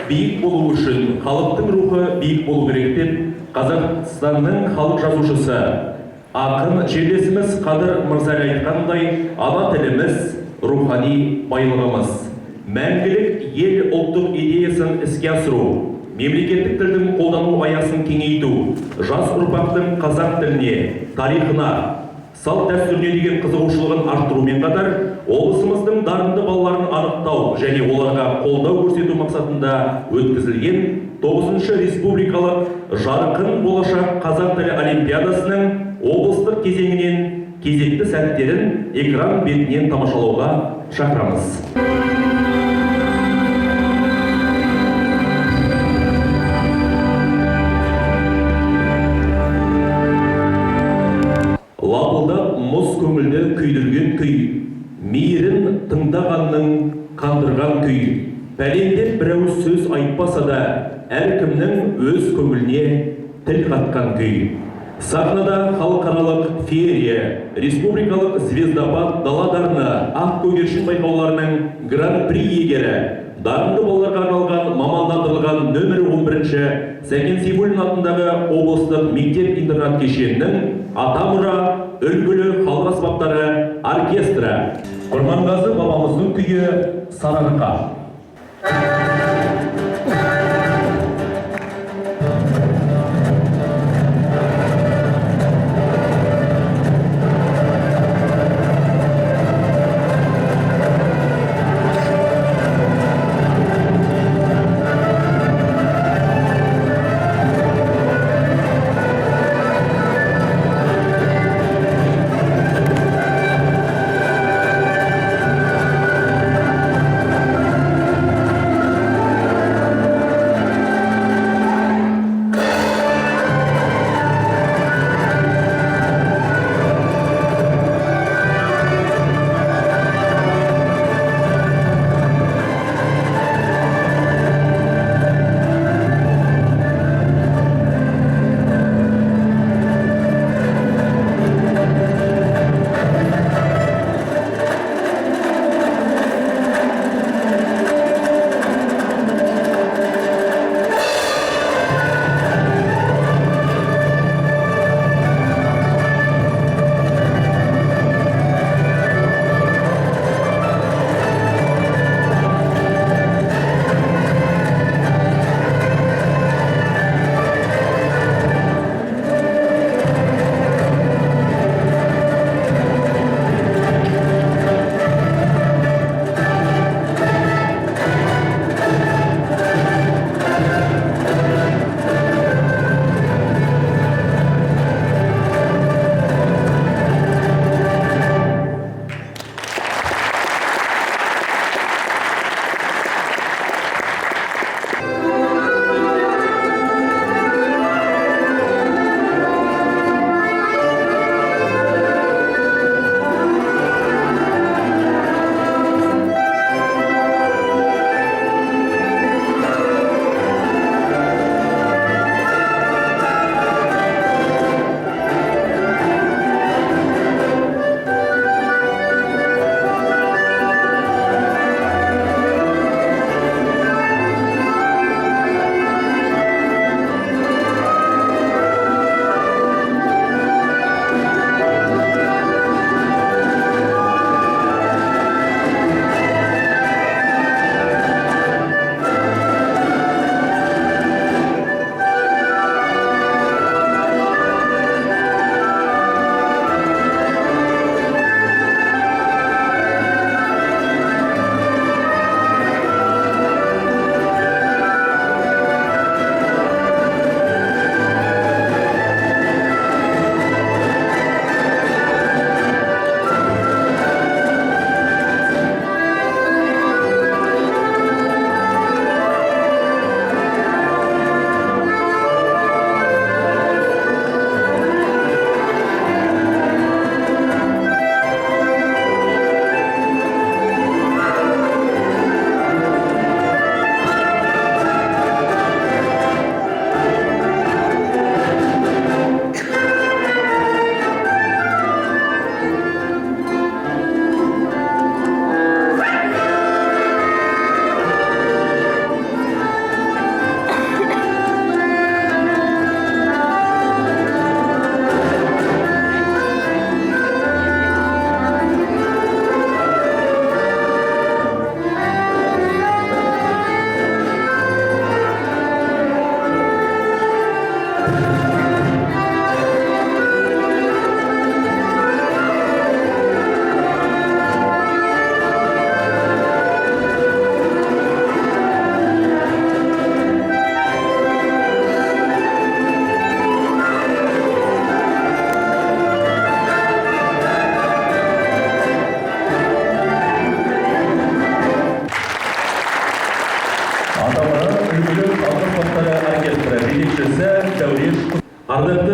Биік болу үшін халықтың рухы биік болу керек деп Қазақстанның халық жазушысы, ақын жерлесіміз Қадыр Мырзали айтқандай, ана тіліміз рухани байлығымыз. Мәңгілік ел ұлттық идеясын іске асыру, мемлекеттік тілдің қолдану аясын кеңейту, жас ұрпақтың қазақ тіліне, тарихына, салт дәстүріне деген қызығушылығын арттырумен қатар, облысымыздың дарынды балаларын анықтау және оларға қолдау көрсету мақсатында өткізілген 9-шы республикалық «Жарқын болашақ қазақ тілі олимпиадасының» облыстық кезеңінен кезекті сәттерін экран бетінен тамашалауға шақырамыз. Лапылдап мұз көңілді күйдірген күй, мейірін тыңдағанның қандырған күй. Пәлендеп біреу сөз айтпаса да, әркімнің өз көңіліне тіл қатқан күй. Сахнада халықаралық феерия, республикалық «Звездопад», «Дала дарыны», «Ақ көгершін» байқауларының гран-при иегері, дарынды балаларға арналған мамандандырылған нөмірі 11-ші Сәкен Сейфуллин атындағы облыстық мектеп-интернат кешенінің «Атамұра» үлгілі халық аспаптары оркестрі. Құрманғазы бабамыздың күйі «Сарыарқа».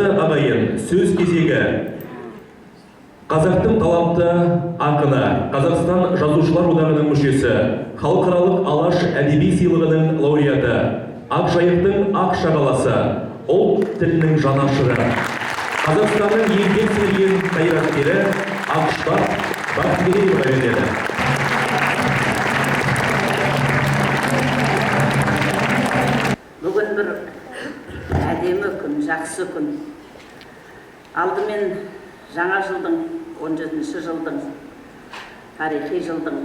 Қадірді ағайын, сөз кезегі қазақтың талантты ақыны, Қазақстан Жазушылар одағының мүшесі, халықаралық Алаш әдеби сыйлығының лауреаты, Ақ Жайықтың ақ шағаласы, ұлт тілінің жанашыры, Қазақстанның еңбек сіңірген қайраткері Ақшпақ Бақтыгереева беріледі. Бүгін бір әдемі күн, жақсы күн. Алдымен жаңа жылдың, 17-ші жылдың, тарихи жылдың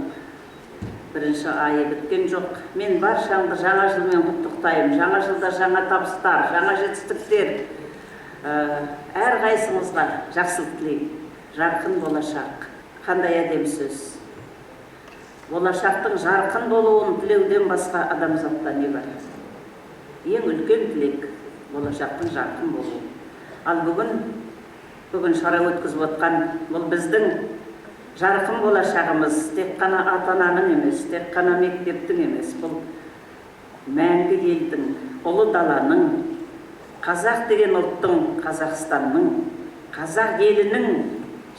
бірінші айы біткен жоқ. Мен баршаңды жаңа жылмен құттықтаймын. Жаңа жылда жаңа табыстар, жаңа жетістіктер. Әрқайсыңызға жақсылық тілеймін. Жарқын болашақ. Қандай әдемі сөз. Болашақтың жарқын болуын тілеуден басқа адамзатта не бар? Ең үлкен тілек болашақтың жарқын болуы. Ал бүгін шара өткізіп отқан бұл біздің жарқын болашағымыз тек қана ата-ананың емес, тек қана мектептің емес, бұл мәңгі елдің, ұлы даланың, қазақ деген ұлттың, Қазақстанның, қазақ елінің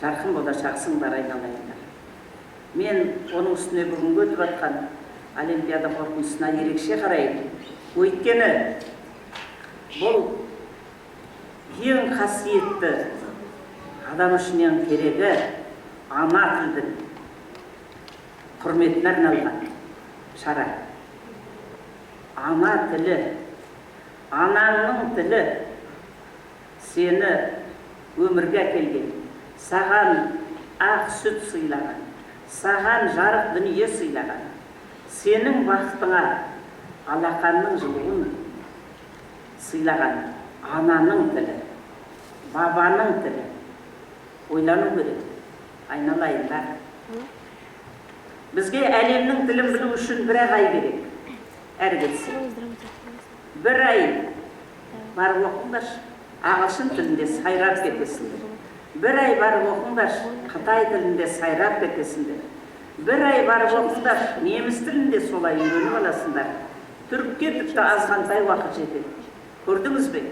жарқын болашағысыңдар, айналайындар. Мен оның үстіне бүгінгі өтіп жатқан олимпиада қорытындысына ерекше қараймын. Өйткені бұл ең қасиетті, адам үшін ең керегі ана тілдің құрметіне арналған шара. Ана тілі, анаңның тілі сені өмірге әкелген, саған ақ сүт сыйлаған, саған жарық дүние сыйлаған, сенің бақытыңа алақанның жылуын сыйлаған ананың тілі, бабаның тілі. Ойлану керек, айналайындар. Бізге әлемнің тілін білу үшін бір ай керек, әрі кетсе. Бір ай барып оқыңдаршы, ағылшын тілінде сайрап кетесіңдер. Бір ай барып оқыңдаршы, қытай тілінде сайрап кетесіңдер. Бір ай барып оқыңдаршы, неміс тілінде солай үйреніп аласыңдар. Түрікке тіпті азғантай уақыт жетеді. Көрдіңіз бе?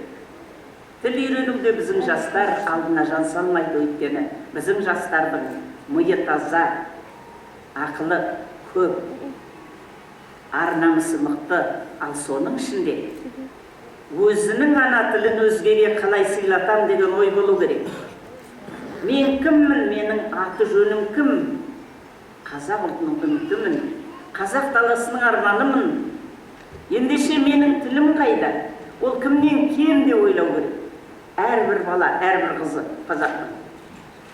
Тіл үйренуде біздің жастар алдына жан салмайды, өйткені біздің жастардың миы таза, ақылы көп, ар намысы мықты, ал соның ішінде өзінің ана тілін өзгеге қалай сыйлатам деген ой болу керек. Мен кіммін, менің аты жөнім кім? Қазақ ұлтының үмітімін, қазақ даласының арманымын. Ендеше менің тілім қайда? Ол кімнен кем деп ойлау керек. Әрбір бала, әрбір қызы қазақтың.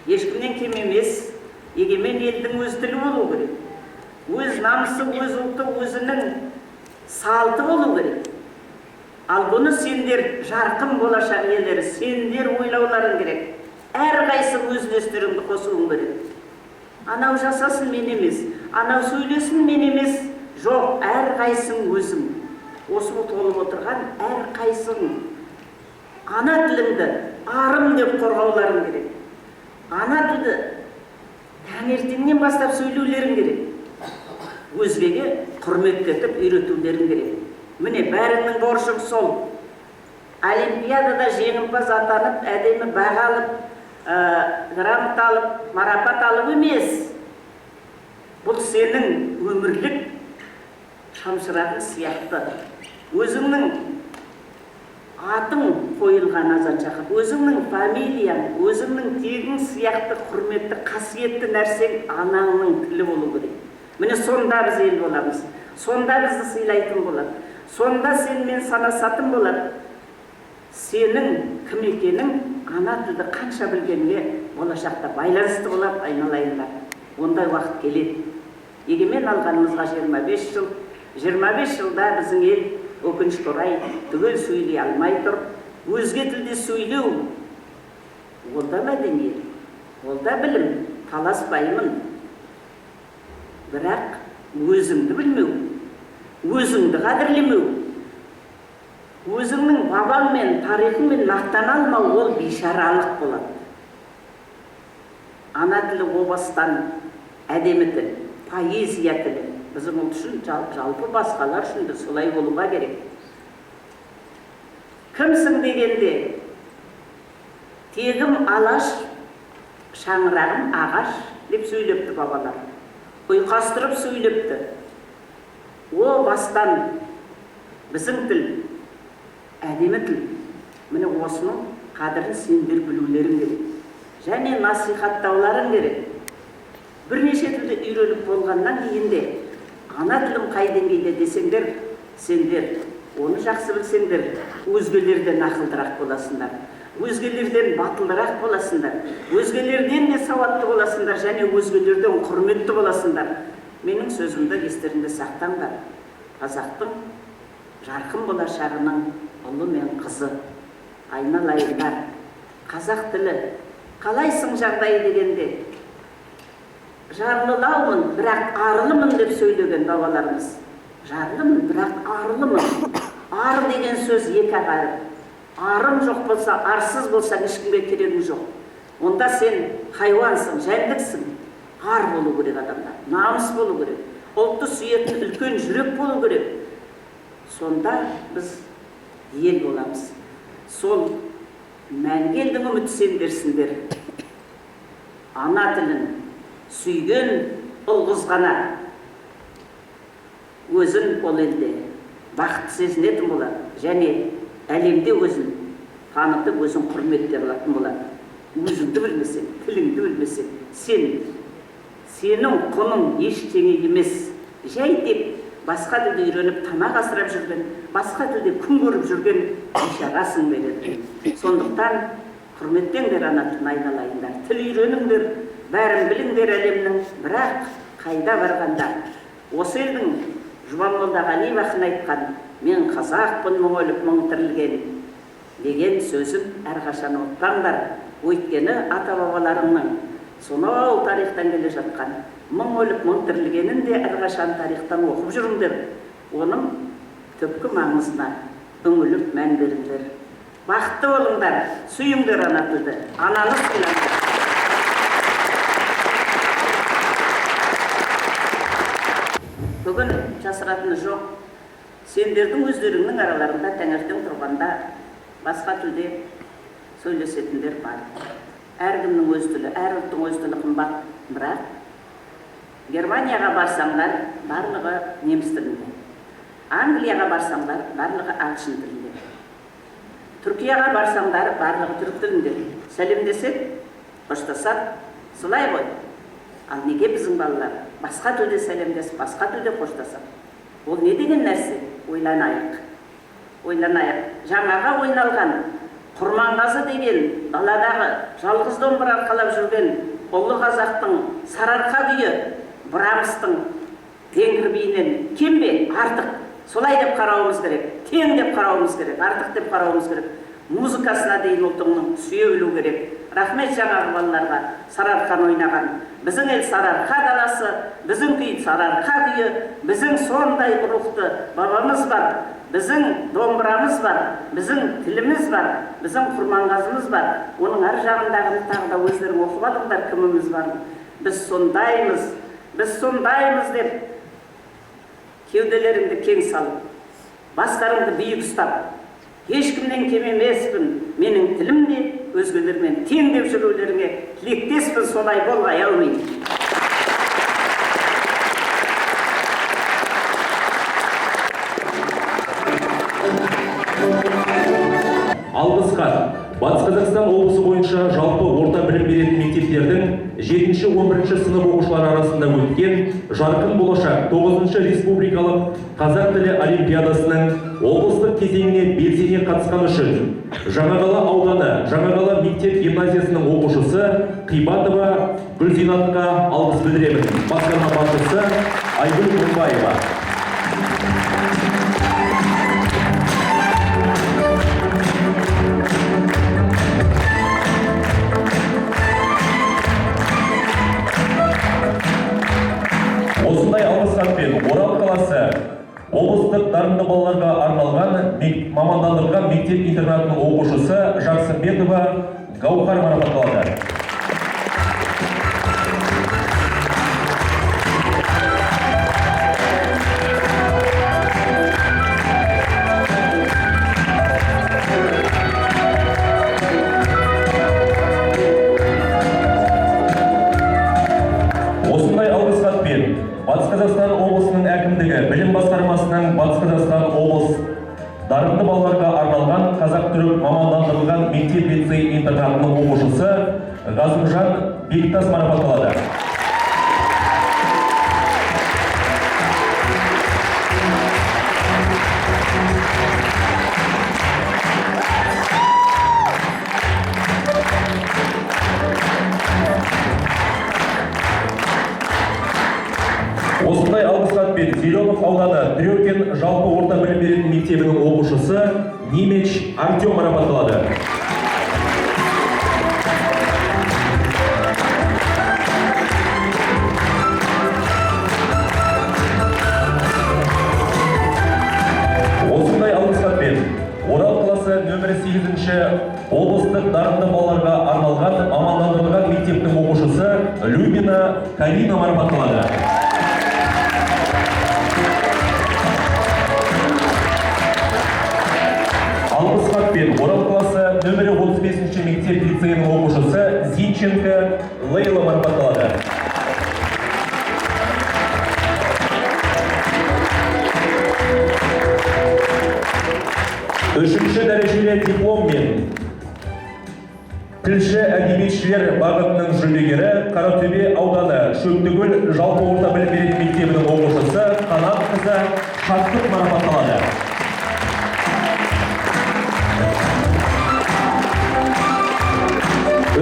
Ешкімнен кем емес, егемен елдің өз тілі болу керек. Өз намысы, өз ұлты, өзінің салты болу керек. Ал бұны сендер, жарқын болашақ иелері, сендер ойлауларың керек. Әрқайсың өз үлестеріңді қосуың керек. Анау жасасын мен емес, анау сөйлесін мен емес. Жоқ, әрқайсың өзің. Осы толып отырған әрқайсың ана тіліңді арым деп қорғауларың керек. Ана тілді таңертеңнен бастап сөйлеулерің керек. Өзгеге құрметтетіп үйретулерің керек. Міне, бәріңнің борышың сол. Олимпиадада жеңімпаз атанып, әдемі баға алып, грамота алып, марапат алып емес. Бұл сенің өмірлік шамшырағың сияқты. Өзіңнің атың қойылған азан шақыр, өзіңнің фамилияң, өзіңнің тегің сияқты құрметті, қасиетті нәрсең анаңның тілі болу керек. Міне, сонда біз ел боламыз, сонда бізді сыйлайтын болады, сонда сенімен санасатын болады. Сенің кім екенің ана тілді қанша білгенге болашақта байланысты болады, айналайындар. Ондай уақыт келеді. Егемен алғанымызға 25 жыл, 25 жылда біздің ел өкінішке орай түгел сөйлей алмай тұр. Өзге тілде сөйлеу ол да мәдениет, ол да білім, таласпаймын. Бірақ өзіңді білмеу, өзіңді қадірлемеу, өзіңнің бабаңмен, тарихыңмен мақтана алмау ол бейшаралық болады. Ана тілі о бастан әдемі тіл, поэзия тілі. Біздің ұлт үшін, жалпы басқалар үшін де солай болуға керек. Кімсің дегенде Тегім алаш, шаңырағым ағаш деп сөйлепті бабалар. Ұйқастырып сөйлепті. О бастан біздің тіл әдемі тіл. Міне осының қадірін сендер білулерің керек. Және насихаттауларың керек. Бірнеше тілді үйреніп болғаннан кейін де ана тілім қай деңгейде десеңдер, сендер оны жақсы білсеңдер, өзгелерден ақылдырақ боласыңдар, өзгелерден батылырақ боласыңдар, өзгелерден де сауатты боласыңдар және өзгелерден құрметті боласыңдар. Менің сөзімді естеріңде сақтаңдар. Қазақтың жарқын болашағының ұлы мен қызы, айналайындар. Қазақ тілі қалайсың жағдайы дегенде, жарлылаумын, бірақ арлымын деп сөйлеген бабаларымыз. Жарлымын, бірақ арлымын. Ар деген сөз екі ақ әріп. Арың жоқ болса, арсыз болсаң ешкімге керегің жоқ. Онда сен хайуансың, жәндіксің. Ар болу керек адамда, намыс болу керек. Ұлтты сүйетін үлкен жүрек болу керек. Сонда біз ел боламыз. Сол мәңгі елдің үміті сендерсіңдер. Ана тілін сүйген ұл қыз ғана өзін ол елде бақытты сезінетін болады және әлемде өзін танытып, өзін құрметтей алатын болады. Өзіңді білмесең, тіліңді білмесең, сенің құның ештеңе емес. Жай деп басқа тілді үйреніп тамақ асырап жүрген, басқа тілде күн көріп жүрген бейшарасың береді. Сондықтан құрметтеңдер ана тілін, айналайындар. Тіл үйреніңдер, бәрін біліңдер әлемнің, бірақ қайда барғанда осы елдің Жұбан Молдағалиев ақын айтқан мен қазақпын, мың өліп мың тірілген деген сөзін әрқашан ұмытпаңдар. Өйткені ата-бабаларыңның сонау тарихтан келе жатқан мың өліп мың тірілгенін де әрқашан тарихтан оқып жүріңдер. Оның түпкі маңызына үңіліп мән беріңдер. Бақытты болыңдар, сүйіңдер ана тілді, ананы сыйлаңдар. Бүгін жасыратыны жоқ, сендердің өздеріңнің араларында таңертең тұрғанда басқа тілде сөйлесетіндер бар. Әркімнің өз тілі, әр ұлттың өз тілі қымбат, бірақ Германияға барсаңдар, барлығы неміс тілінде. Англияға барсаңдар, барлығы ағылшын тілінде. Түркияға барсаңдар, барлығы түрік тілінде. Сәлемдесек, қоштасақ, солай ғой. Ал неге біздің балалар басқа тілде сәлемдесіп, басқа тілде қоштасақ? Ол не деген нәрсе? Ойланайық. Ойланайық. Жаңаға ойналған Құрманғазы деген даладағы жалғыз домбыра арқалап жүрген ұлы қазақтың Сарыарқа күйі Брамстың венгр биінен кем бе? Артық. Солай деп қарауымыз керек. Тең деп қарауымыз керек. Артық деп қарауымыз керек. Музыкасына дейін ұлтыңның сүйе білу керек. Рахмет жаңағы балаларға Сарыарқаны ойнаған. Біздің ел Сарыарқа даласы, біздің күй Сарыарқа күйі, біздің сондай рухты бабамыз бар, біздің домбырамыз бар, біздің тіліміз бар, біздің Құрманғазымыз бар. Оның ар жағындағыны тағы да өздерің оқып алыңдар, кіміміз бар. Біз сондаймыз, біз сондаймыз деп кеуделеріңді кең салып, бастарыңды биік ұстап, ешкімнен кем емеспін, менің тілім де өзгелермен тең деп жүрулеріңе тілектеспін, солай болғай, әумин. Алғыс хат. Батыс Қазақстан облысы бойынша жалпы орта білім беретін мектептердің 7-11 сынып оқушылары арасында өткен Жарқын болашақ 9-шы республикалық қазақ тілі олимпиадасының облыстық кезеңіне белсене қатысқан үшін Жаңақала ауданы Жаңақала мектеп гимназиясының оқушысы Қибатова Гүлзинатқа алғыс білдіремін. Басқарма басшысы Айгүл Мыңбаева. Осындай алғыс хатпен Орал қаласы облыстық дарынды балаларға арналған мамандандырылған мектеп-интернатының оқушысы Жақсымбетова Гаухар марапатталды. Қазақстан облысының әкімдігі білім басқармасының Батыс Қазақстан облыс дарынды балаларға арналған қазақ-түрік мамандандырылған мектеп лицей интернатының оқушысы Ғазымжан Бектас марапатталады. Осындай алғыс хатпен Зеленов ауданы Трёкин жалпы орта білім беретін мектебінің оқушысы Немеч Артем марапатталады. Осындай алғыс хатпен Орал қаласы нөмірі 8-ші облыстық дарынды балаларға арналған мамандандырылған мектептің оқушысы Любина Карина марапатталады. Алғыс хатпен Орал қаласы нөмірі 35-ші мектеп лицейінің оқушысы Зинченко Лейла марапатталады. Үшінші дәрежелі дипломмен тілші әдебиетшілер бағытының жүлдегері Қаратөбе ауданы Шөптігүл жалпы орта білім беретін мектебінің оқушысы Қанат қызы Шаттық марапатталады.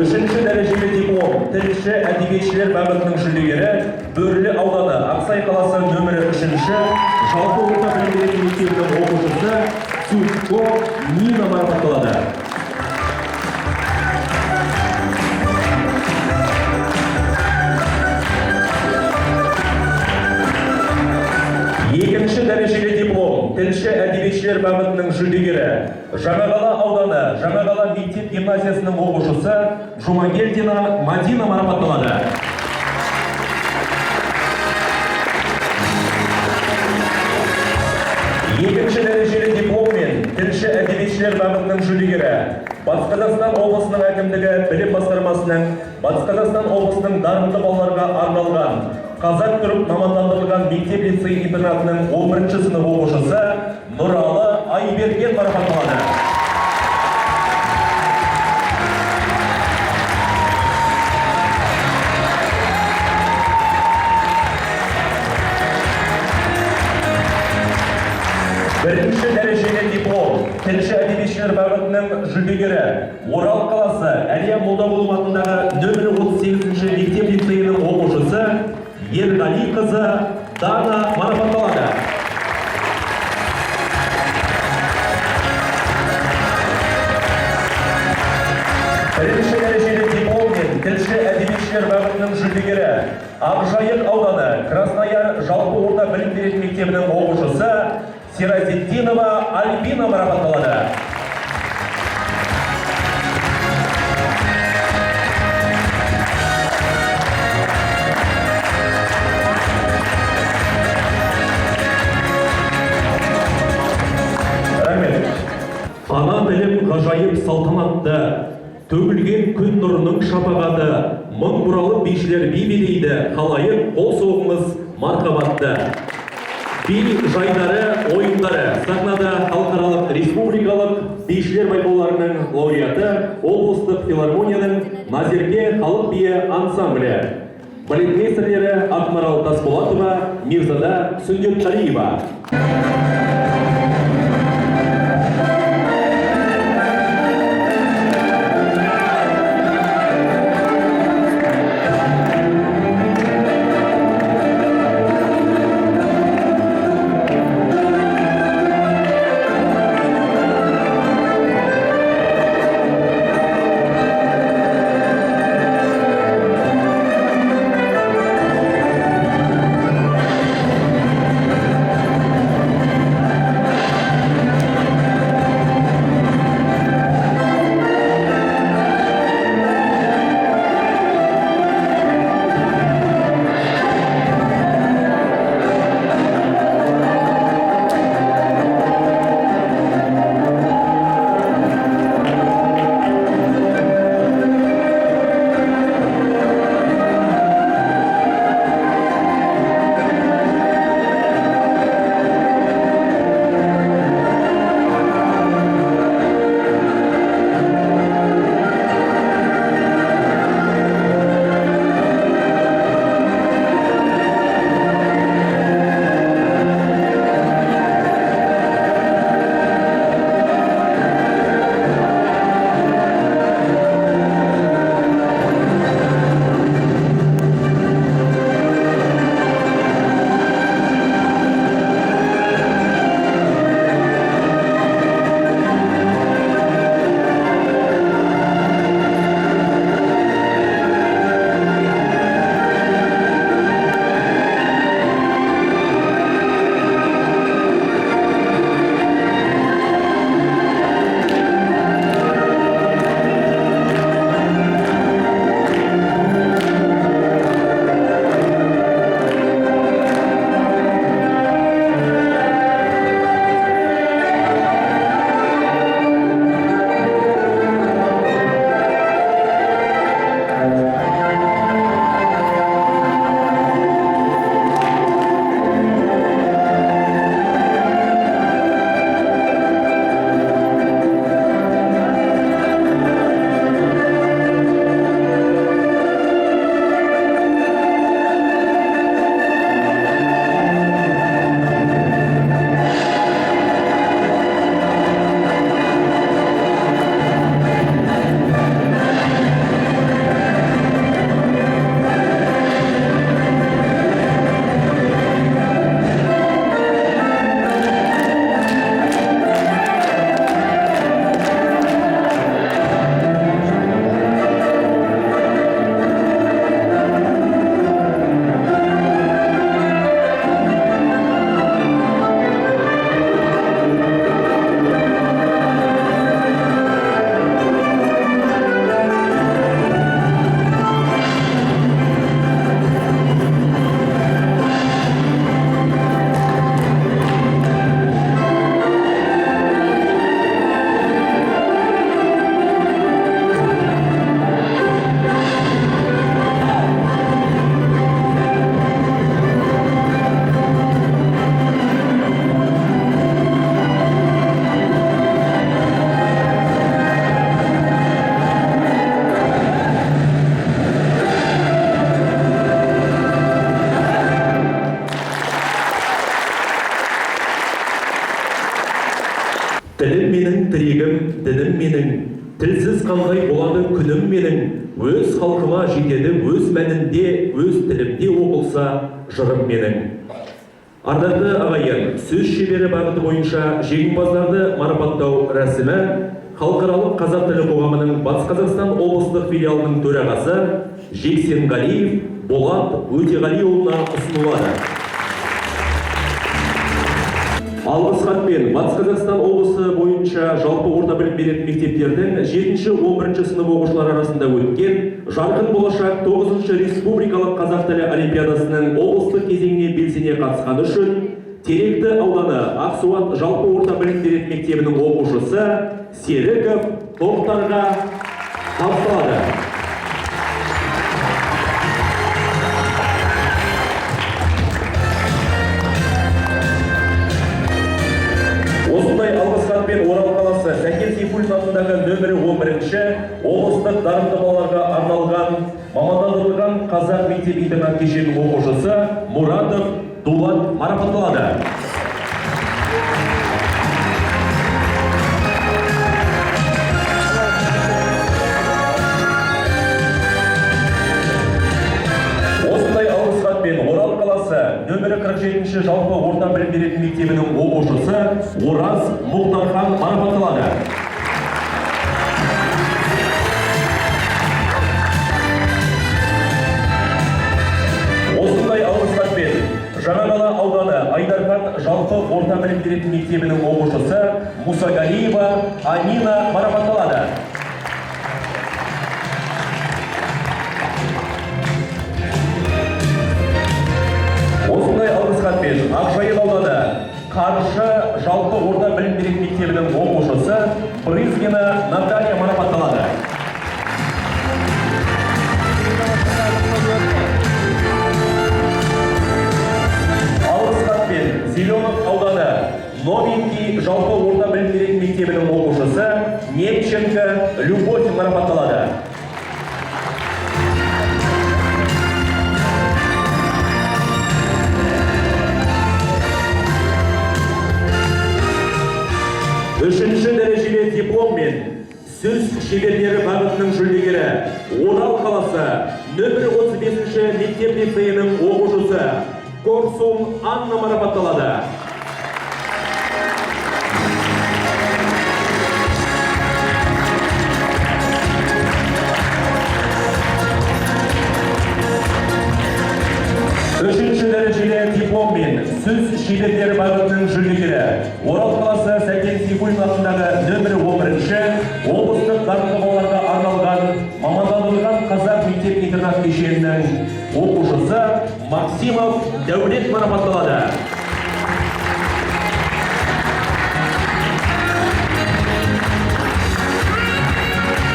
Үшінші дәрежелі диплом тілші әдебиетшілер бағытының жүлдегері Бөрлі ауданы Ақсай қаласы нөмірі 3-ші жалпы орта білім беретін мектебінің оқушысы Цюбко Нина марапатталады. Екінші дәрежелі диплом тілші әдебиетшілер бағытының жүлдегері Жаңақала ауданы Жаңақала мектеп гимназиясының оқушысы Жұмагелдина Мадина марапатталады. Екінші дәрежелі дипломмен тілші әдебиетшілер бағытының жүлдегері Батыс Қазақстан облысының әкімдігі білім басқармасының Батыс Қазақстан облысының дарынды балаларға арналған қазақ-түрік мамандандырылған мектеп лицей интернатының 11-ші сынып оқушысы Нұралы Айберген марапатталады. Бірінші дәрежелі диплом тілші әдебиетшілер бағытының жүлдегері Орал қаласы Әлия Молдағұлова атындағы нөмірі 38-ші мектеп лицейінің оқушысы Ерғали қызы Дана марапатталады. Бірінші дәрежелі дипломмен тілші әдебиетшілер бағытының жүлдегері Ақжайық ауданы Краснояр жалпы орта білім беретін мектебінің оқушысы Сиразетдинова Альбина марапатталады. Рахмет. Ана тілім ғажайып салтанатты, төгілген күн нұрының шапағаты, мың бұралып бишілер би билейді, халайық қол соғыңыз мархабатты. Би жайдары ойындары сахнада халықаралық республикалық бишілер байқауларының лауреаты облыстық филармонияның Назерке халық биі ансамблі. Балетмейстерлері Ақмарал Тасболатова, Мирзада Сүндетқалиева. Тілім, тірегім, дінім менің, тілсіз қандай болады күнім менің? Өз халқыма жетеді өз мәнінде, өз тілімде оқылса жырым менің. Ардақты ағайын, сөз шебері бағыты бойынша жеңімпаздарды марапаттау рәсімі Халықаралық қазақ тілі қоғамының Батыс Қазақстан облыстық филиалының төрағасы Жексенғалиев Болат Өтеғалиұлына ұсынылады. Алғыс хатпен Батыс Қазақстан облысы бойынша жалпы орта білім беретін мектептердің 7-11 сынып оқушылары арасында өткен «Жарқын болашақ» 9 республикалық қазақ тілі олимпиадасының облыстық кезеңіне белсене қатысқаны үшін Теректі ауданы Ақсуат жалпы орта білім беретін мектебінің оқушысы Серіков Тоқтарға табысталады. Осындай алғыс хатпен Орал қаласы Сәкен Сейфуллин атындағы нөмірі 11 облыстық дарынды балаларға арналған мамандандырылған қазақ мектеп интернат кешенінің оқушысы Мұратов Дулат марапатталады. Осындай алғыс хатпен Орал қаласы нөмірі 47 жалпы орта білім беретін мектебінің оқушысы Ораз Мұхтархан марапатталады. Осындай алғыс хатпен Жаңақала ауданы Айдархан жалпы орта білім беретін мектебінің оқушысы Мусагалиева Амина марапатталады. Осындай алғыс хатпен Ақжайық ауданы Қаршы жалпы орта білім беретін мектебінің оқушысы Брызгина Наталья марапатталады. Алғыс хатпен Зеленов ауданы Новенький жалпы орта білім беретін мектебінің оқушысы Немченко Любовь марапатталады. Үшінші дәрежелі дипломмен сөз шеберлері бағытының жүлдегері Орал қаласы нөмірі 35 мектеп лицейінің оқушысы Корсун Анна марапатталады. Үшінші дәрежелі дипломмен сөз шеберлері бағытының жүлдегері Орал қаласы Сәкен Сейфуллин атындағы нөмірі 11 облыстық дарынды балаларға арналған мамандандырылған қазақ мектеп интернат кешенінің оқушысы Максимов Дәулет марапатталады.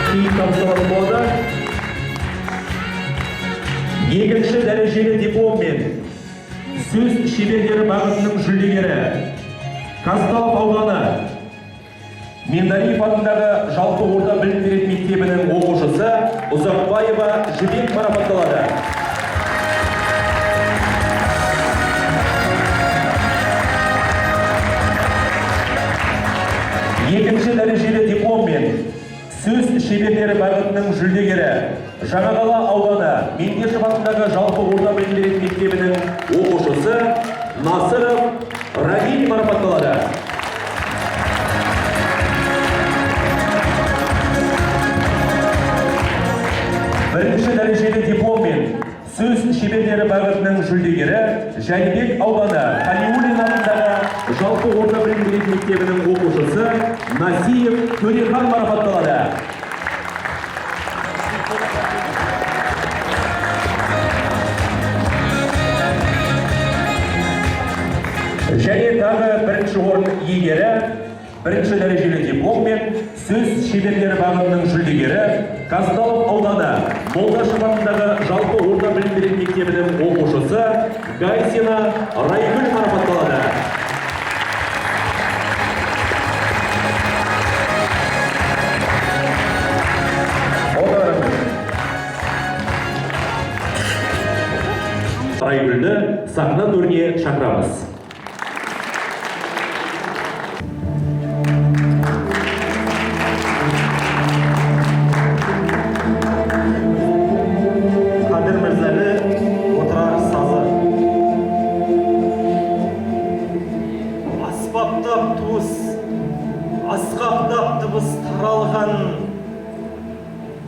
Кейін табысталатын болады. Екінші дәрежелі дипломмен сөз шеберлері бағытының жүлдегері Казталов ауданы Мендариев атындағы жалпы орта білім беретін мектебінің оқушысы Ұзақбаева Жібек марапатталады. Екінші дәрежелі дипломмен сөз шеберлері бағытының жүлдегері Жаңақала ауданы Меңдешев атындағы жалпы орта білім беретін мектебінің оқушысы Насыров Равиль марапатталады. Бірінші дәрежелі дипломмен сөз шеберлері бағытының жүлдегері Жәнібек ауданы Қалиуллин атындағы жалпы орта білім беретін мектебінің оқушысы Насиев Төрехан марапатталады. Және тағы бірінші орын иегері бірінші дәрежелі дипломмен сөз шеберлері бағытының жүлдегері Казталов ауданы Молдашев атындағы жалпы орта білім беретін мектебінің оқушысы Гайсина Райгүл марапатталады. Райгүлді сахна төріне шақырамыз.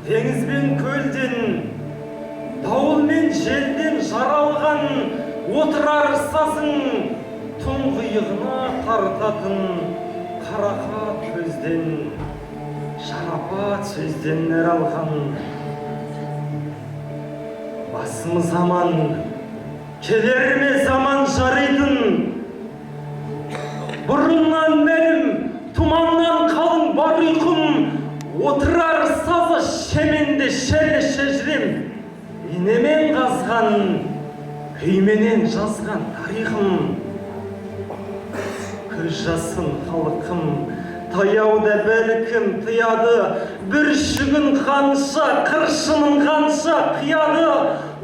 Теңіз бен көлден, дауыл мен желден жаралған Отырар сазың тұңғиығына тартатын қарақат көзден, шарапат сөзден нәр алған. Басымыз аман, келер ме заман жаритын, бұрыннан мәлім, тұманнан қалың бар ұйқым, Отырар сазы шеменде шерлі шежірем, инемен қазған, күйменен жазған тарихым. Көз жасын халқым, таяуда бәлкім тыяды, бір шүгін қанша, қыршынын қанша қияды,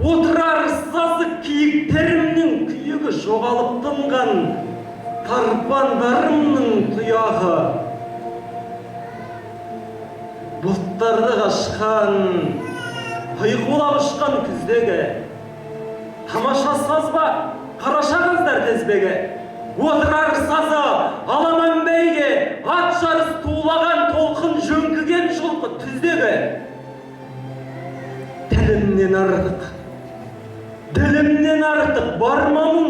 Отырар сазы киіктерімнің күйігі жоғалып тынған, тарпандарымның тұяғы. Бұлттарды қашқан, ұйқылап ұшқан күздегі, тамаша саз ба, қараша қыздар тізбегі. Отырар сазы аламан бәйге, ат жарыс тулаған толқын жөңкіген жылқы түздегі. Тілімнен артық, ділімнен артық бар ма мұң?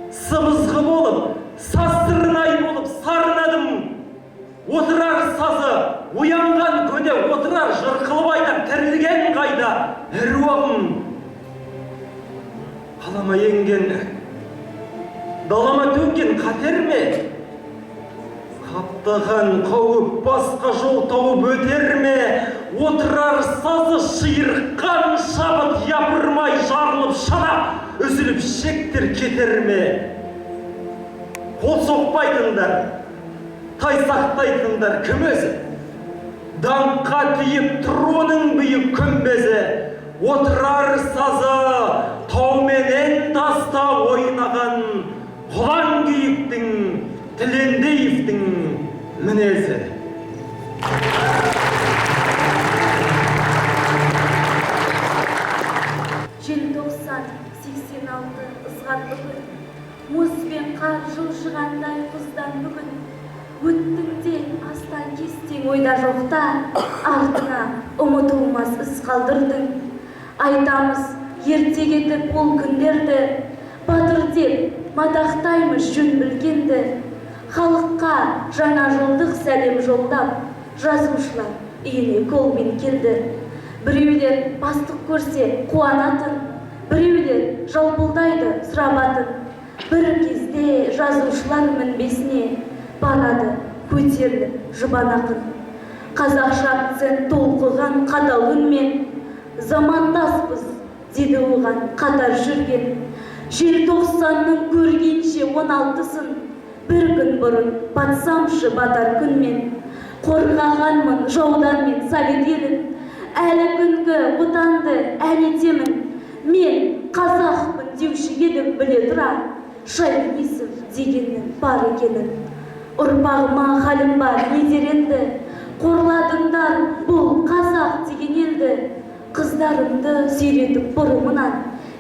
Сыбызғы болып, сазсырнай болып сарнадым. Отырар сазы оянған көне Отырар жыр қылып айтар тірілген қайда әруағым. Қалама енген, далама төнген қатер ме? Қаптаған қауіп басқа жол тауып өтер ме? Отырар сазы шиырыққан шабыт япырмай жарылып шанап, үзіліп шектер кетер ме? Қол соқпайтындар, тайсақтайтындар кім өзі? Даңққа тиіп тұруының биік күмбезі. Отырар сазы тауменен таста ойнаған құлан киіктің, Тілендиевтің мінезі. Желтоқсан 86 ызғар бүгін, мұз бен қар жылжығандай құздан бүгін. Өттің де астан кестең ойда жоқта, артыңа ұмытылмас із қалдырдың. Айтамыз ерте кетіп ол күндерді, батыр деп мадақтаймыз жөн білгенді. Халыққа жаңа жылдық сәлем жолдап, жазушылар үйіне колмен келді. Біреулер бастық көрсе қуанатын, біреулер жалпылдайды сұрабатын. Бір кезде жазушылар мінбесіне барады көтеріліп жұбан ақын. Қазақша акцент толқыған қатал үнмен, замандаспыз деді оған қатар жүрген. Желтоқсанның көргенше 16-сын, бір күн бұрын батсамшы батар күнмен. Қорғағанмын жаудан мен совет елін, әлі күнгі отанды ән етемін. Мен қазақпын деуші едім біле тұра, шовинизм дегеннің бар екенін. Ұрпағыма халім бар не дер енді, қорладыңдар бұл қазақ деген елді. Қыздарымды сүйретіп бұрымынан,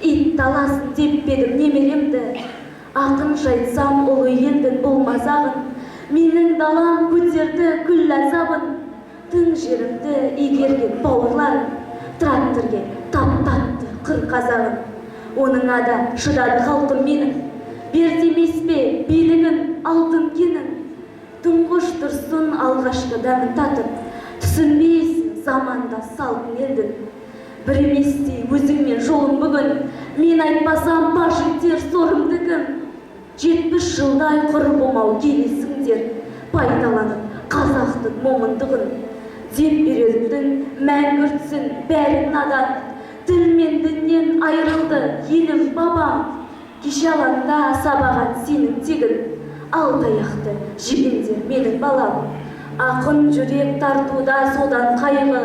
ит таласын деп едім немеремді. Ақын жайтсам ұлы елдің бұл мазағын, менің далам көтерді күл азабын. Тың жерімді игерген бауырларым, тракторге таптатты қыр қазағын. Оныңа да шыдады халқым менің, берді емес пе билігін алтын кенін. Тұңғыш тұрсын алғашқы дәмін татып, түсінбейсің заманда салтын елдің. Бір еместей өзіңмен жолым бүгін, мен айтпасам паш етер сорымды кім. 70 жылдай құр болмау келесіңдер, пайдаланып қазақтың момындығын. Деп үйреттің мәңгүртсін бәрін надан, тіл мен діннен айырылды елім бабам. Кеше алаңда сабаған сенің тегін, ал таяқты жегендер менің балам. Ақын жүрек тартуда содан қайғы,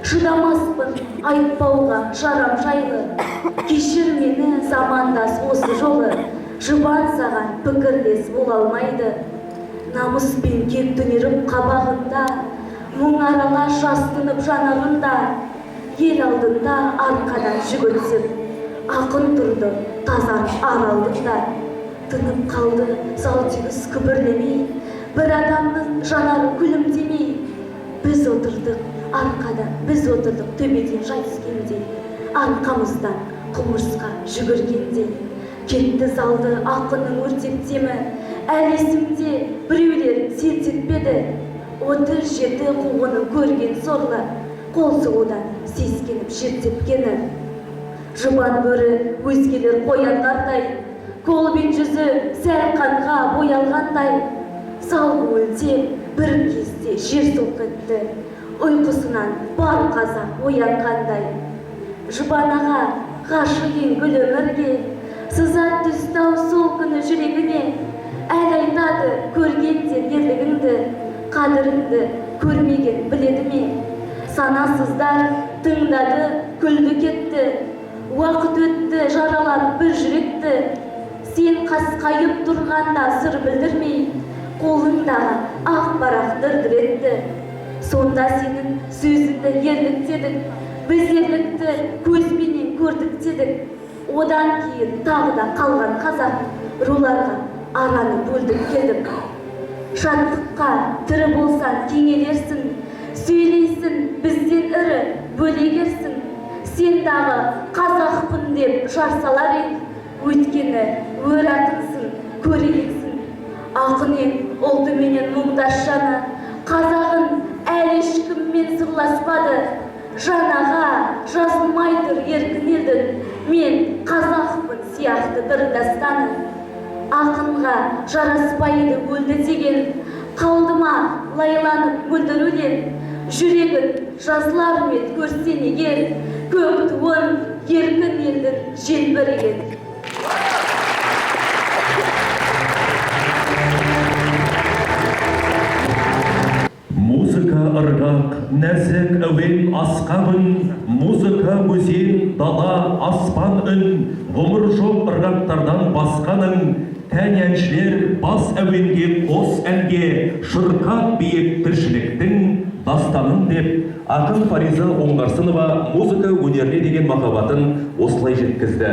шыдамаспын айтпауға жарам жайлы. Кешір мені замандас осы жолы, жұбан саған пікірлес бола алмайды. Намыспен кек түнеріп қабағында, мұң аралас жастынып жанарында, ел алдында арқадан жүгіртсіп, ақын тұрды тазарып ар алдында. Тынып қалды зал тегіс күбірлемей, бір адамның жанары күлімдемей. Біз отырдық Арқада біз отырдық төбеден жай түскендей, арқамыздан құмырсқа жүгіргендей. Кетті залды ақынның өртеп демі, әлі есімде біреулер селт етпеді. 37 қуғынын көрген сорлы, қол соғудан сескеніп жер тепкені. Жұбан бөрі өзгелер қоянғардай, колбин жүзі сәл қанға боялғандай. Сал көңілде бір кезде жер солқ етті, ұйқысынан бар қазақ оянғандай. Жұбан аға ғашық ең гүл өмірге, сызат түсті ау сол күні жүрегіне. Әлі айтады көргендер ерлігіңді, қадіріңді көрмеген біледі ме? Санасыздар тыңдады, күлді кетті, уақыт өтті жаралап бір жүректі. Сен қасқайып тұрғанда сыр білдірмей, қолыңдағы ақ парақ дір-дір етті. Сонда сенің сөзіңді ерлік дедік, біз ерлікті көзбенен көрдік дедік. Одан кейін тағы да қалған қазақ руларға араны бөлдік келдік. Шаттыққа тірі болсаң кеңелерсің, сөйлейсің бізден ірі бөлегерсің. Сен дағы қазақпын деп жар салар ең, өйткені өр ақынсың, көрегенсің. Ақын ең ұлтыменен мұңдас жаны, қазағын әлі ешкіммен сырласпады. Жан аға жазылмай тұр еркін елдің, мен қазақпын сияқты бір дастаны. Ақынға жараспайды өлді деген, қалды ма лайланып мөлдір өлең. Жүрегін жазылар ма ед көрсең егер, көк туын еркін елдің желбіреген. Музыка ырғақ, нәзік әуен асқақ үн, музыка өзен, дала, аспан үн, ғұмыр жоқ ырғақтардан басқаның, тән әншілер бас әуенге қос әнге, шырқап биік тіршіліктің дастанын деп ақын Фариза Оңғарсынова музыка өнеріне деген махаббатын осылай жеткізді.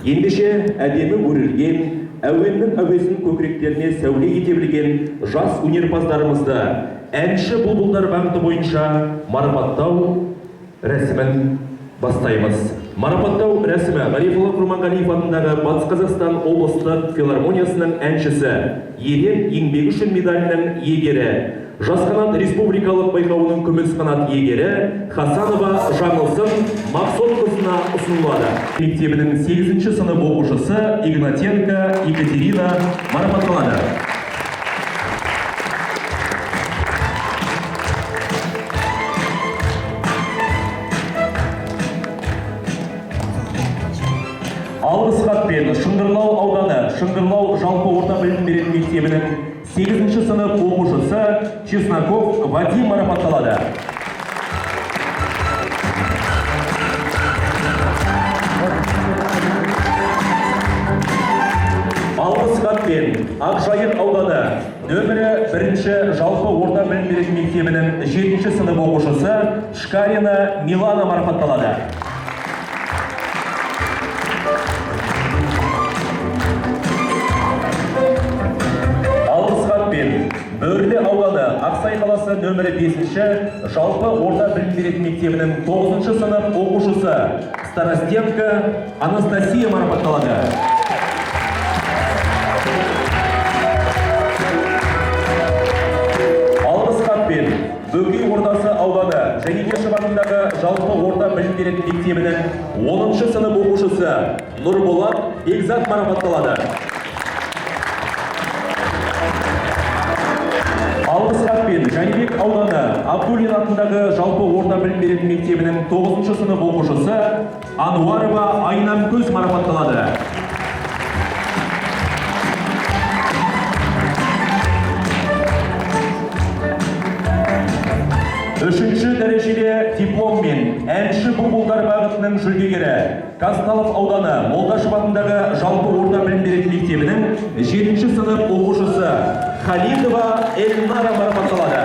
Ендеше әдемі өрілген, әуеннің әуесін көкіректеріне сәуле ете білген жас өнерпаздарымызды әнші бұлбұлдар бағыты бойынша марапаттау рәсімін бастаймыз. Марапаттау рәсімі Ғарифолла Құрманғалиев атындағы Батыс Қазақстан облыстық филармониясының әншісі, ерен еңбегі үшін медалінің иегері, Жас қанат республикалық байқауының күміс қанат иегері Хасанова Жаңылсын Мақсотқызына ұсынылады. Мектебінің 8-ші сынып оқушысы Игнатенко Екатерина марапатталады. Алғыс хатпен Шыңғырлау ауданы Шыңғырлау жалпы орта білім беретін мектебінің 8-ші сынып оқушысы Чесноков Вадим марапатталады. Алғыс хатпен Ақжайық ауданы нөмірі 1-ші жалпы орта білім беретін мектебінің 7-ші сынып оқушысы Шкарина Милана марапатталады. Бөрлі ауданы Ақсай қаласы нөмірі 5-ші жалпы орта білім беретін мектебінің 9-шы сынып оқушысы Старостенко Анастасия марапатталады. Алғыс хатпен Бөкей Ордасы ауданы Жәнекешев атындағы жалпы орта білім беретін мектебінің 10-шы сынып оқушысы Нұрболат Бекзат марапатталады. Алғыс хатпен Жәнібек ауданы Абдуллин атындағы жалпы орта білім беретін мектебінің 9-шы сынып оқушысы Ануарова Айнамкөз марапатталады. Үшінші дәрежелі дипломмен әнші бұлбұлдар бағытының жүлдегері Казталов ауданы Молдашев атындағы жалпы орта білім беретін мектебінің 7-ші сынып оқушысы Халидова Эльнара марапатталады.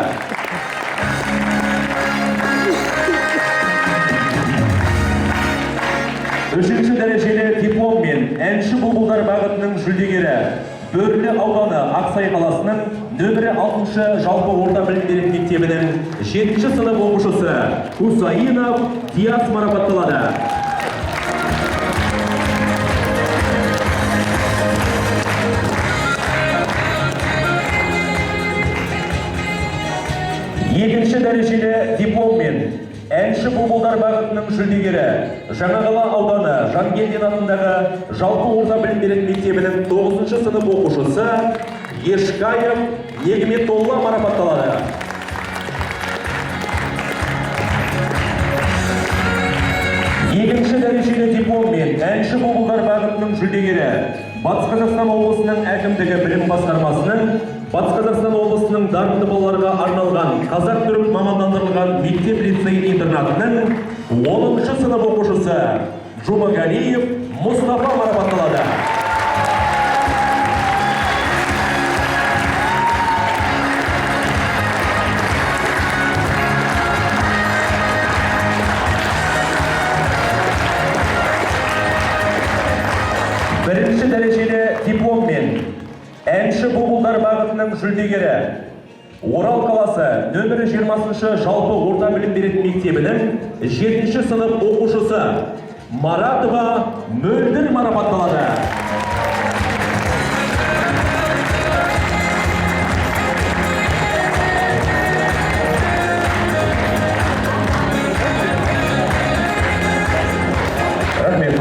Үшінші дәрежелі дипломмен әнші бұлбұлдар бағытының жүлдегері Бөрлі ауданы Ақсай қаласының нөмірі 6 жалпы орта білім беретін мектебінің 7 сынып оқушысы Хусаинов Диас марапатталады. Екінші дәрежелі дипломмен әнші бұлбұлдар бағытының жүлдегері Жаңақала ауданы Жангелдин атындағы жалпы орта білім беретін мектебінің 9 сынып оқушысы Ешкаев Нигметолла марапатталады. Екінші дәрежелі дипломмен әнші бұлбұлдар бағытының жүлдегері Батыс Қазақстан облысының әкімдігі білім басқармасының Батыс Қазақстан облысының дарынды балаларға арналған қазақ-түрік мамандандырылған мектеп лицей интернатының 10 сынып оқушысы Жұмагалиев Мұстафа марапатталады. Бірінші дәрежелі дипломмен әнші бұлбұлдар бағытының жүлдегері Орал қаласы нөмірі 20 жалпы орта білім беретін мектебінің 7 сынып оқушысы Маратова Мөлдір марапатталады. Рахмет.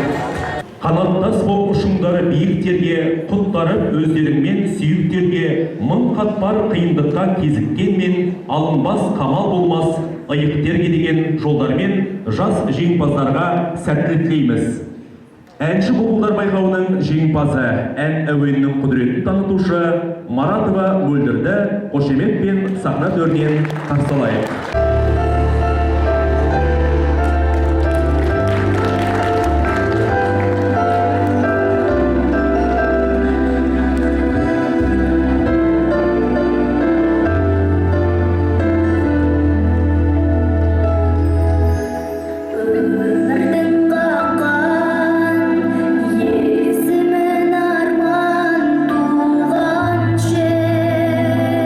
Қанаттас боп ұшыңдар биіктерге, құттарып өздеріңмен сүйіктерге, мың қатпар қиындыққа кезіккенмен, алынбас қамал болмас иықтерге деген жолдармен жас жеңімпаздарға сәттілік тілейміз. Әнші бұлбұлдар байқауының жеңімпазы, ән әуенінің құдіретін танытушы Маратова Мөлдірді қошеметпен сахна төрінен қарсы алайық. Өмірдің қаққан есімін арман туған жер,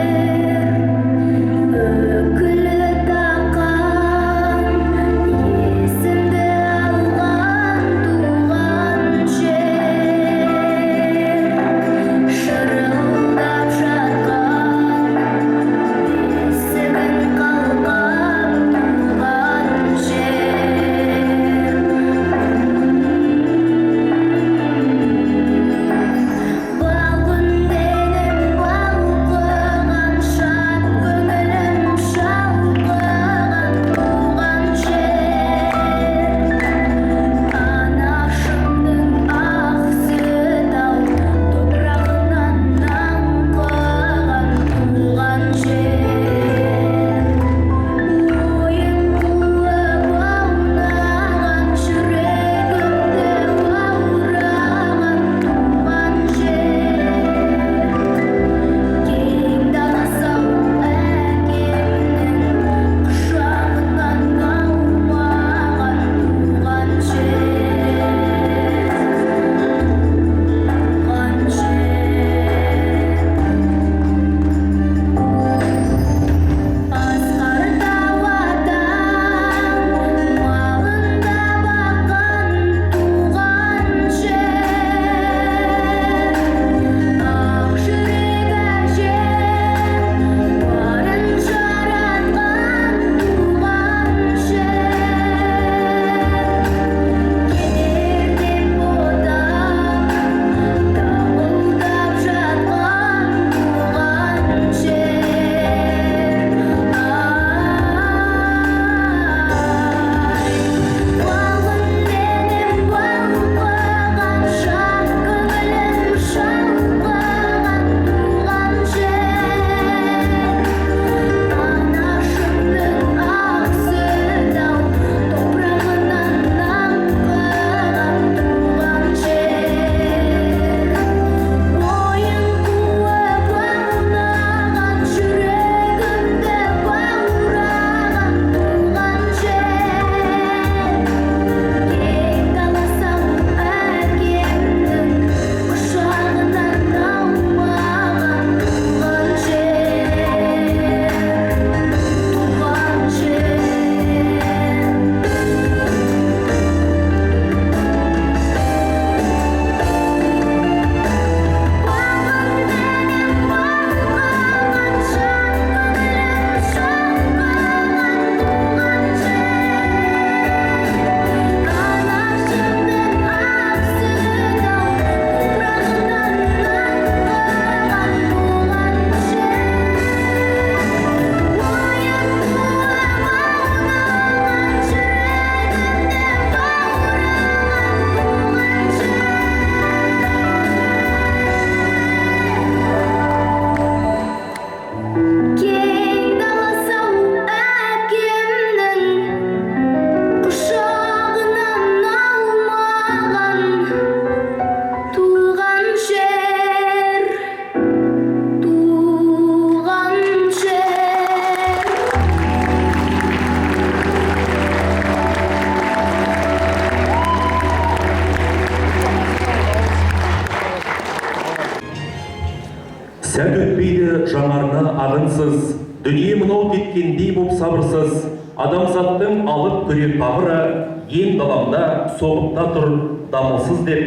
үкілі дана ақынсыз, дүние мынау кеткендей боп сабырсыз, адамзаттың алып күре тамыры, ен даламда соғып та тұр дамылсыз деп,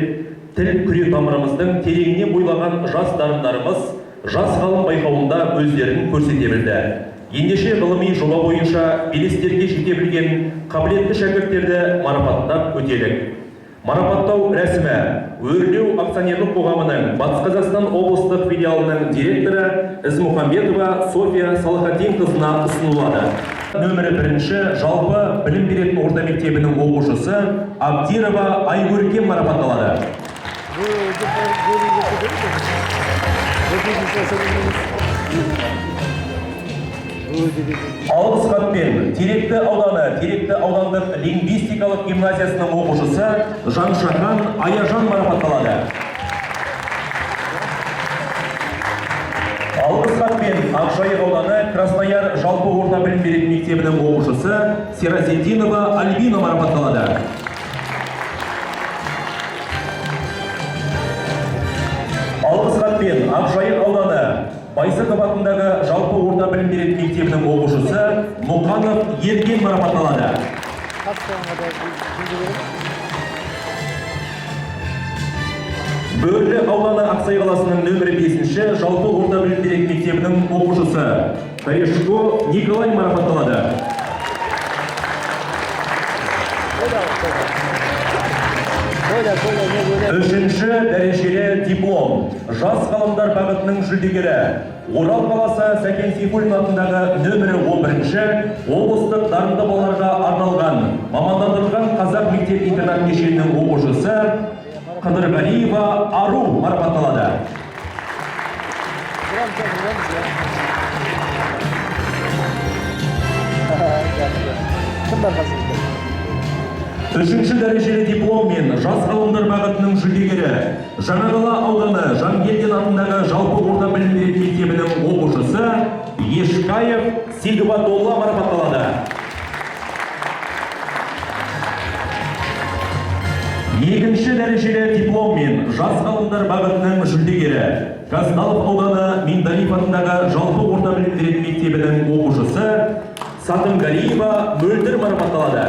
тіл күре тамырымыздың тереңіне бойлаған жас дарындарымыз жас ғалым байқауында өздерін көрсете білді. Ендеше ғылыми жоба бойынша белестерге жете білген қабілетті шәкірттерді марапаттап өтелік. Марапаттау рәсімі Өрлеу акционерлік қоғамының Батыс Қазақстан облыстық филиалының директоры Ізмұхамбетова София Салахатдинқызына ұсынылады. Нөмірі бірінші жалпы білім беретін орта мектебінің оқушысы Абдирова Айгөркем марапатталады. Алғыс хатпен Теректі ауданы Теректі аудандық лингвистикалық гимназиясының оқушысы Жаншахан Аяжан марапатталады. Алғыс хатпен Ақжайық ауданы Краснояр жалпы орта білім беретін мектебінің оқушысы Серазиддинова Альбина марапатталады. Алғыс хатпен Ақжайық ауданы Байзақов атындағы жалпы орта білім беретін мектебінің оқушысы Мұқанов Ерген марапатталады. Бөрлі ауданы Ақсай қаласының нөмірі 5-ші жалпы орта білім беретін мектебінің оқушысы Корешко Николай марапатталады. Үшінші дәрежелі диплом. Жас ғалымдар бағытының жүлдегері. Орал қаласы Сәкен Сейфуллин атындағы нөмірі 11-ші облыстық дарынды балаларға арналған мамандандырылған қазақ мектеп-интернат кешенінің оқушысы Қыдырғалиева Ару марапатталады. Кім бар қасыңызда? Үшінші дәрежелі дипломмен жас ғалымдар бағытының жүлдегері Жаңақала ауданы Жангелдин атындағы жалпы орта білім беретін мектебінің оқушысы Ешкаев Сигватолла марапатталады. Екінші дәрежелі дипломмен жас ғалымдар бағытының жүлдегері Казталов ауданы Миндалиев атындағы жалпы орта білім беретін мектебінің оқушысы Сатымгалиева Мөлдір марапатталады.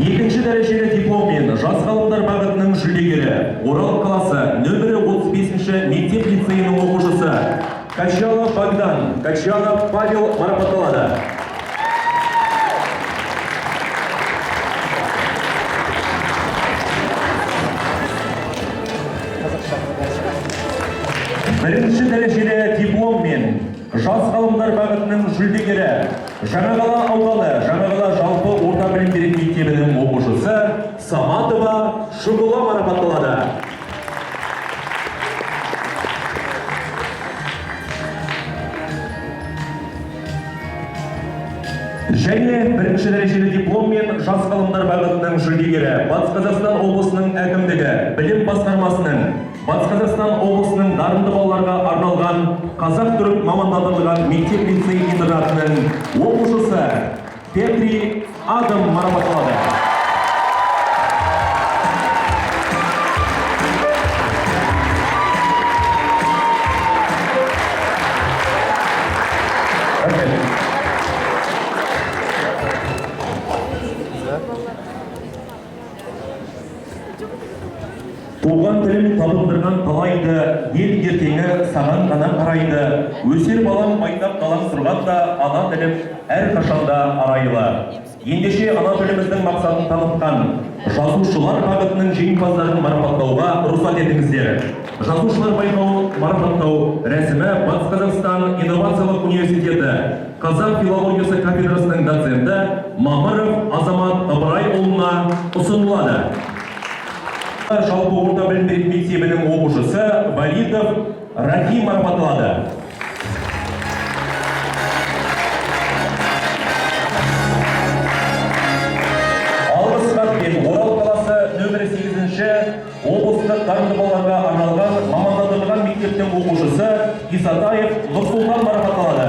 Екінші дәрежелі дипломмен жас ғалымдар бағытының жүлдегері Орал қаласы нөмірі 35-ші мектеп лицейінің оқушысы Качалов Богдан, Качалов Павел марапатталады. Бірінші дәрежелі дипломмен жас ғалымдар бағытының жүлдегері Жаңақала ауданы Жаңақала жалпы орта білім беретін мектебінің оқушысы Саматова Шұғыла марапатталады. Және бірінші дәрежелі дипломмен жас ғалымдар бағытының жүлдегері Батыс Қазақстан облысының әкімдігі білім басқармасының Батыс Қазақстан облысының дарынды балаларға арналған қазақ-түрік мамандандырылған мектеп лицей интернатының оқушысы Петри Адам марапатталады. Туған тілім табындырған талайды, ел ертеңі саған ғана қарайды. Өсер балам майдап далаң тұрғанда, ана тілім әрқашанда арайлы. Ендеше ана тіліміздің мақсатын танытқан жазушылар бағытының жеңімпаздарын марапаттауға рұқсат етіңіздер. Жазушылар байқауын марапаттау рәсімі Батыс Қазақстан инновациялық университеті қазақ филологиясы кафедрасының доценті Мамыров Азамат Ыбырайұлына ұсынылады. Жалпы орта білім беретін мектебінің оқушысы Валидов Рахим марапатталады. Алғыс хатпен Орал қаласы нөмірі 8-ші облыстық дарынды балаларға арналған мамандандырылған мектептің оқушысы Исатаев Нұрсұлтан марапатталады.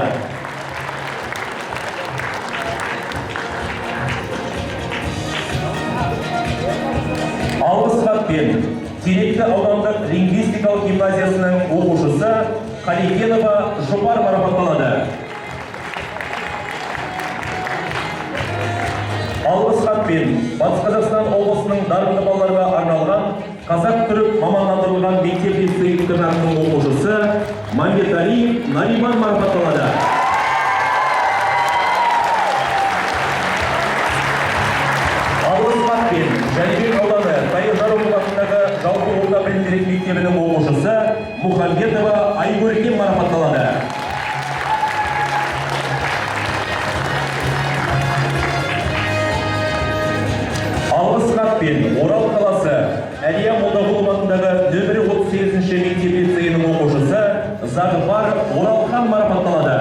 Алғыс хатпен Теректі аудандық лингвистикалық гимназиясының оқушысы Қалекенова Жұпар марапатталады. Алғыс хатпен Батыс Қазақстан облысының дарынды балаларға арналған қазақ-түрік мамандандырылған мектеп лицей интернатының оқушысы Мамбеталиев Нариман марапатталады. Алғыс хатпен Жәнібек ауданы Тайыр Жароков атындағы жалпы орта білім беретін мектебінің оқушысы Мұхамбетова Айгөркем марапатталады. Алғыс хатпен Орал қаласы Әлия Молдағұлова атындағы нөмірі 38-ші мектеп лицейінің оқушысы Зағыпар Оралхан марапатталады.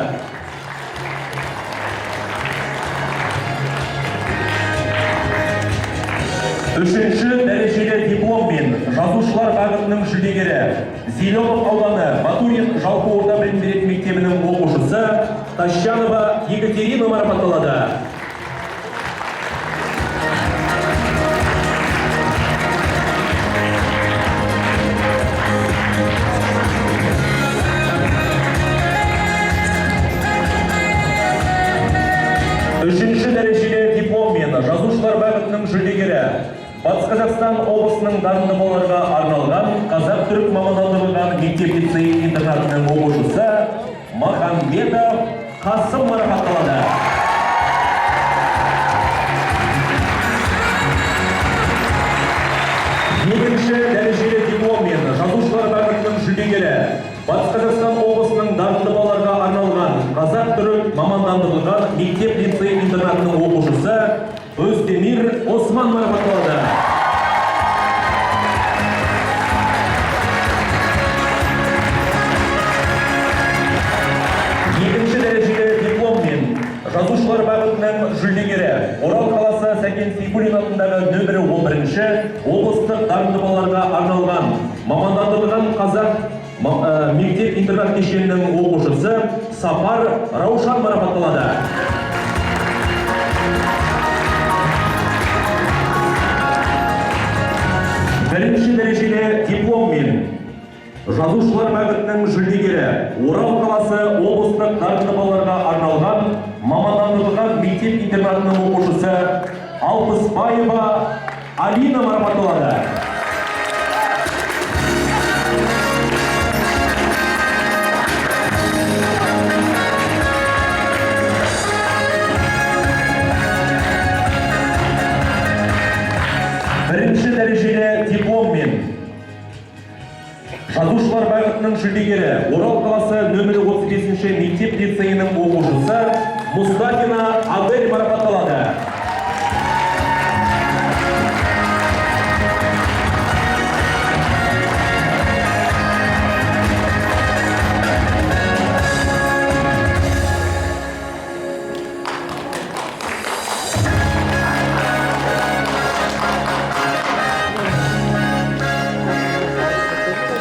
Үшінші дәрежелі дипломмен жазушылар бағытының жүлдегері Зеленов ауданы Батурин жалпы орта білім беретін мектебінің оқушысы Тащанова Екатерина марапатталады. Үшінші дәрежелі дипломмен жазушылар бағытының жүлдегері Батыс Қазақстан облысының дарынды балаларға арналған қазақ-түрік мамандандырылған мектеп лицей интернатының оқушысы Махамбетов Қасым марапатталады. Екінші дәрежелі дипломмен жазушылар бағытының жүлдегері Батыс Қазақстан облысының дарынды балаларға арналған қазақ-түрік мамандандырылған мектеп лицей интернатының оқушысы Өздемир Осман марапатталады. Екінші дәрежелі дипломмен жазушылар бағытының жүлдегері Орал қаласы Сәкен Сейфуллин атындағы нөмірі 11-ші облыстық дарынды балаларға арналған мамандандырылған қазақ мектеп интернат кешенінің оқушысы Сапар Раушан марапатталады. Бірінші дәрежелі дипломмен жазушылар бағытының жүлдегері Орал қаласы облыстық дарынды балаларға арналған мамандандырылған мектеп интернатының оқушысы Алпысбаева Алина марапатталады. Бірінші дәрежелі дипломмен жазушылар бағытының жүлдегері Орал қаласы нөмірі 35-ші мектеп лицейінің оқушысы Мұстафина Адель марапатталады.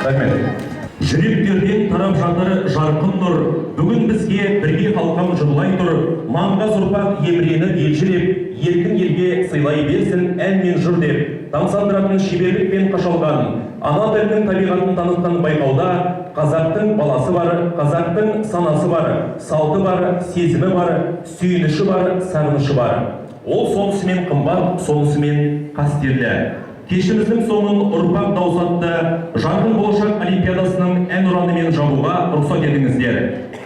Рахмет. Жүректерден тарап жатыр жарқын нұр, бүгін бізге бірге халқым жырлай тұр, маңғаз ұрпақ еміреніп елжіреп, еркін елге сыйлай берсін ән мен жыр деп, тамсандыратын шеберлікпен қашалған, ана тілінің табиғатын танытқан байқауда қазақтың баласы бар, қазақтың санасы бар, салты бар, сезімі бар, сүйініші бар, сағынышы бар. Ол сонысымен қымбат, сонысымен қастерлі. Кешіміздің соңын ұрпақ дауыс атты Жарқын болашақ олимпиадасының ән ұранымен жабуға рұқсат етіңіздер.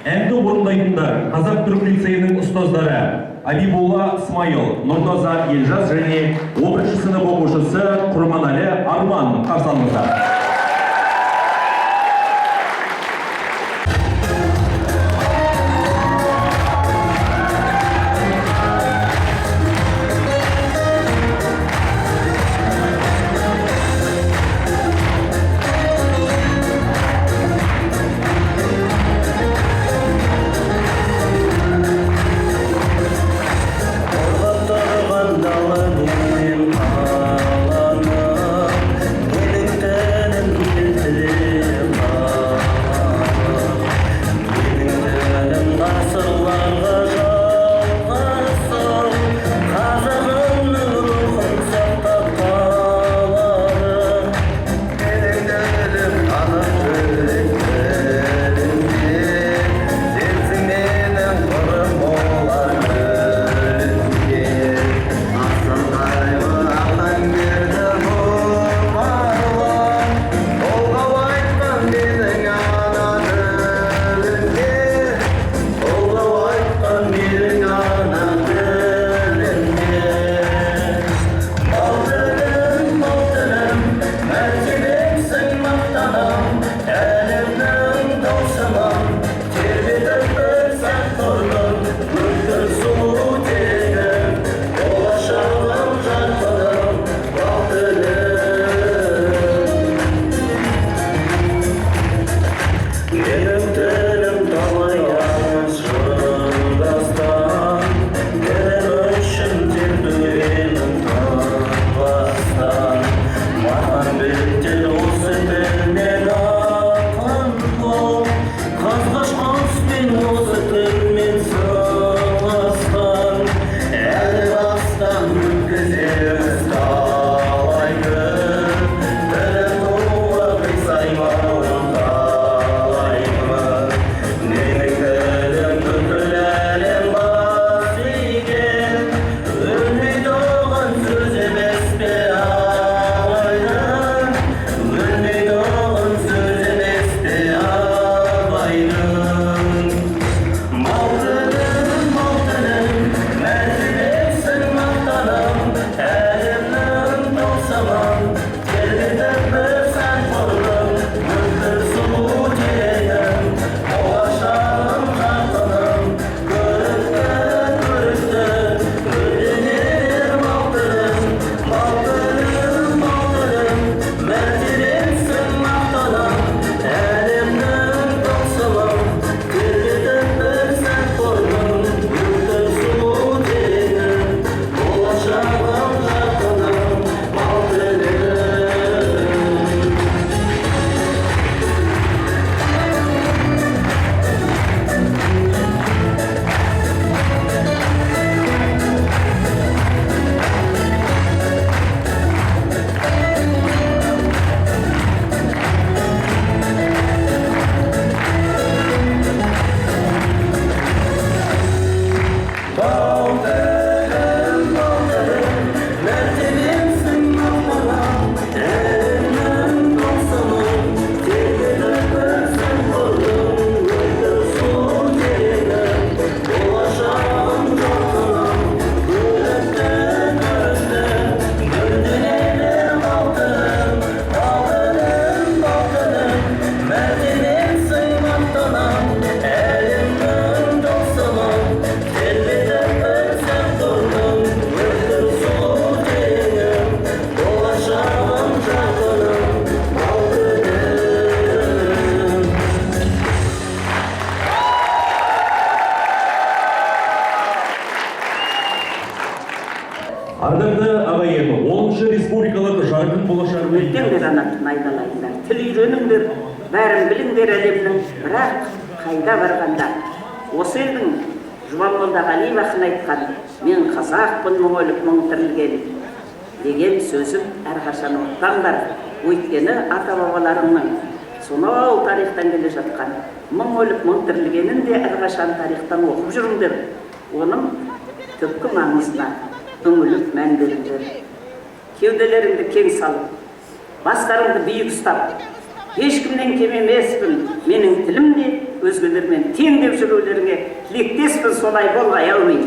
Әнді орындайтындар қазақ-түрік лицейінің ұстаздары Абиболла Смайыл, Нұртаза Елжас және 11-ші сынып оқушысы Құрманәлі Арман. Қарсы алыңыздар. Тұрған дала мен қаланы, менің тінім. Ардақты ағайын, 10-шы республикалық «Жарқын болашақ» Өтпеңдер ана тілін, айналайындар, тіл үйреніңдер, бәрін біліңдер әлемнің. Бірақ қайда барғанда осы елдің, Жұбан Молдағалиев ақын айтқан «Мен қазақпын, мың өліп, мың тірілген» деген сөзін әрқашан ұмытпаңдар. Өйткені ата бабаларыңның сонау тарихтан келе жатқан мың өліп, мың тірілгенін де әрқашан тарихтан оқып жүріңдер, оның түпкі маңызына үңіліп мән беріңдер. Кеуделеріңді кең салып, бастарыңды биік ұстап, ешкімнен кем емеспін, менің тілім де өзгелермен тең деп жүрулеріңе тілектеспін. Солай болғай, әумин.